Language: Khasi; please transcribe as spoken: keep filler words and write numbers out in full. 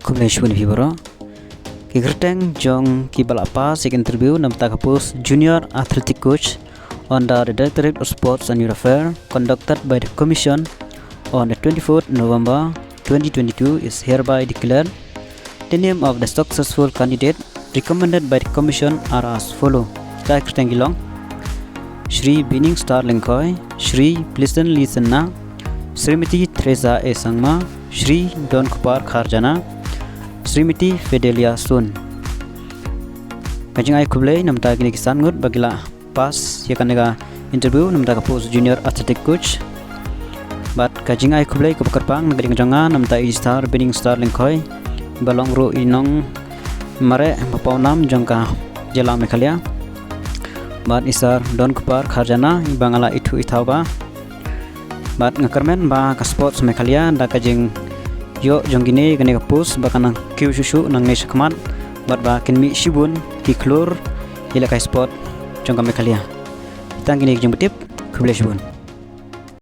Khublei shibun ïa phi baroh. Ki kyrteng jong kiba la pass ïa ka interview namta ka post Junior Athletic Coach under the Directorate of Sports and Youth Affairs, conducted by the Commission on the twenty-fourth November twenty twenty-two, is hereby declared. The name of the successful candidate recommended by the Commission are as follow. Ki kyrteng ki long: Shri Binning Star Lyngkhoi, Shri Pleasant Lee Synnah, Srimati Theresa A Sangma, Shri Donkupar Kharjana, Srimati Fidelia Sun. Ka jingai khublei namta kine ki san ngut ba ki la pass ïa kane ka interview namta ka post Junior Athletic Coach. Bad ka jingai khublei kaba kyrpang na ka liang jong nga namta i Star Binning Star Lyngkhoi, ba long ruh i nongmareh ba pawnam jong ka jylla Meghalaya. Bad i Sar Donkupar Kharjana, iba nga la ithuh ithaw bha. Bad nga kyrmen ba ka Sports Meghalaya da ka jingïoh jong kine kane ka post ba kan nang kiew shuh shuh nangne shakhmat, bad ba kin mih shibun ki khlur ïalehkai sport jong ka Meghalaya. Tang kine ki jingpyntip. Khublei shibun.